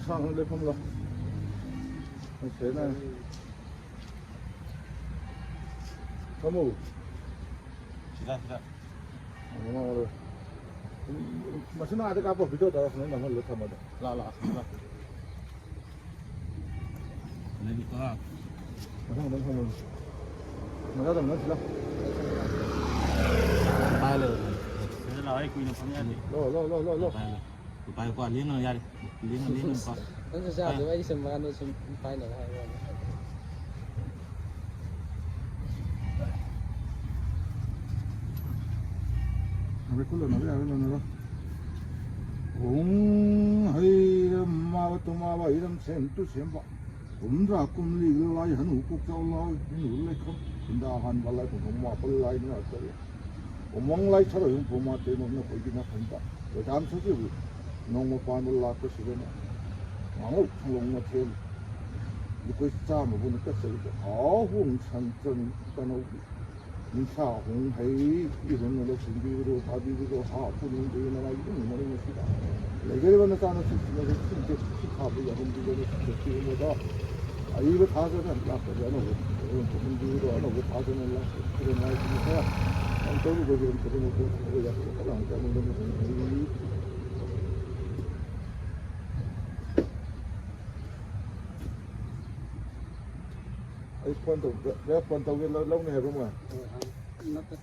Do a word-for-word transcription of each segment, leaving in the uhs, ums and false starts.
ꯁꯥꯡꯅ ꯂꯦꯞꯐꯝꯂꯣ? ꯅꯠꯇ꯭ꯔꯦꯅ꯫ ꯐꯝꯃꯨ꯫ ꯁꯤꯗ, ꯁꯤꯗ꯫ ꯃꯁꯤꯅ ꯑꯥꯗ ꯀꯥꯞꯄꯣ, video ꯇꯧꯔ ꯁꯨꯃꯥꯏꯅ ꯅꯝꯍꯜꯂ ꯊꯝꯃꯣ ꯑꯗꯣ꯫ ꯂꯥ, ꯂꯥ, ꯑꯁꯤꯗ ꯂꯥ꯫ ꯂꯩꯕꯤꯀꯣ꯫ ꯃꯊꯪ, ꯃꯊꯪ ꯊꯝꯃꯣ꯫ ꯃꯈꯥ ꯇꯝꯕ ꯅꯠꯇꯦ, ꯂꯥ꯫ ꯄꯥꯏ ꯂꯩꯔꯣ꯫ ꯁꯤꯗ ꯂꯥꯛꯑꯣ, ꯑꯩ ꯀꯨꯏꯅ ꯐꯝ ꯌꯥꯗꯦ꯫ ꯂꯣ, ꯂꯣ, ꯂꯣ, ꯂꯣ, ꯂꯣ꯫ ꯄꯥꯏ ꯂꯩꯔꯣ꯫ ꯄꯥꯏꯌꯨꯀꯣ, ꯂꯦꯡꯒꯅꯨ, ꯌꯥꯔꯦ꯫ ꯂꯦꯡꯒꯅꯨ, ꯂꯦꯡꯒꯅꯨꯀꯣ꯫ ꯅꯪꯁꯨ ꯆꯥꯗꯕ, ꯑꯩꯗꯤ ꯁꯨꯝ ꯃꯥꯅ ꯁꯨꯝ ꯄꯥꯏꯅꯕ ꯍꯥꯏꯕ ꯋꯥꯅꯤ꯫ ꯅꯥꯕ ꯈꯨꯠ ꯂꯣꯟꯅꯕ ꯌꯥꯔꯣꯏ, ꯂꯣꯟꯅꯔꯣ꯫ ꯍꯨꯝ ꯍꯩꯔꯝ ꯃꯥꯕ ꯇꯨꯃꯥꯕ ꯍꯩꯔꯝ ꯁꯦꯝ ꯇꯨ ꯁꯦꯝꯕ꯫ ꯍꯨꯝꯗ꯭ꯔꯥ ꯀꯨꯝꯂꯤ ꯂꯥꯏ ꯍꯅꯨ ꯀꯣꯛꯆꯥꯎ ꯂꯥꯏ ꯍꯅꯨ ꯂꯩꯈꯝ꯫ ꯈꯨꯟꯗꯥ ꯍꯥꯟꯕ ꯂꯥꯏ ꯄꯨꯡꯐꯝ ꯃꯥꯄꯜ ꯂꯥꯏ ꯃꯉꯥ ꯇꯔꯦꯠ꯫ ꯎꯃꯪ ꯂꯥꯏ ꯁꯔꯣꯏ ꯍꯨꯝꯐꯨ ꯃꯥꯊꯣꯏ ꯃꯛꯅ ꯑꯩꯈꯣꯏꯒꯤ ꯅꯥꯀꯟꯗ꯫ ꯂꯣꯏꯗꯥꯝ ꯁꯖꯤꯕꯨ ꯅꯣꯡꯃ ꯄꯥꯟꯕ ꯂꯥꯛꯄꯁꯤꯗꯅ ꯉꯥꯉꯧ ꯊꯣꯡꯂꯣꯡ ꯃꯊꯦꯜ ꯂꯨꯀꯣꯏ ꯆꯥꯝꯃꯕꯨ ꯅꯤꯀꯠꯆꯔꯤꯕ ꯍꯥꯎ ꯍꯣꯡ ꯁꯟ ꯆꯟ ꯀꯅꯧꯕꯤ ꯅꯤꯡꯁꯥ ꯍꯣꯡ ꯍꯩ ꯏꯍꯨꯟꯅ ꯂꯧꯁꯤꯟꯕꯤꯕꯗꯣ ꯐꯥꯕꯤꯕꯗꯣ ꯍꯥ ꯄꯨꯛꯅꯤꯡꯗꯒꯤ ꯃꯅꯥꯏ ꯏꯃꯨꯡ ꯃꯅꯨꯡ ꯑꯁꯤꯗ ꯂꯩꯖꯔꯤꯕ ꯅꯆꯥꯅꯁꯨ ꯁꯤꯡꯅꯕ ꯁꯤꯡꯆꯠ ꯁꯤꯡꯊꯥꯕ ꯌꯥꯍꯟꯕꯤꯒꯅꯨ ꯁꯤꯡꯆꯠꯄꯤꯔꯝꯕꯗ ꯑꯏꯕ ꯊꯥꯖꯅ ꯂꯥꯛꯄꯗ ꯑꯅꯧꯕ ꯈꯨꯗꯣꯡ ꯊꯣꯛꯍꯟꯕꯤꯕꯗꯣ ꯑꯅꯧꯕ ꯊꯥꯖꯅ ꯂꯥꯛꯄ ꯈꯨꯗꯣꯡ ꯉꯥꯏꯕꯤꯕ ꯀꯌꯥ ꯇꯧꯔꯨꯕ ꯍꯤꯔꯝ ꯈꯨꯗꯤꯡꯃꯛꯇ ꯊꯕꯛ ꯌꯥꯊꯣꯛꯄ ꯂꯥꯡ ꯆꯥꯃꯤꯟꯅꯕ ꯍꯣꯠꯅꯕꯤꯌꯨ꯫ ꯑꯩ ꯐꯣꯟ ꯇꯧꯕꯗ ꯚꯥꯏ ꯐꯣꯟ ꯇꯧꯒꯦ ꯂꯧ- ꯂꯧꯅꯤ ꯍꯥꯏꯕ꯭ꯔꯣ ꯃꯣꯏ? ꯅꯠꯇꯦ꯫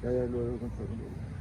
ꯌꯥꯏ ꯌꯥꯏ ꯂꯣꯏꯔꯦ ꯀꯩꯅꯣ ꯇꯧꯔꯦ꯫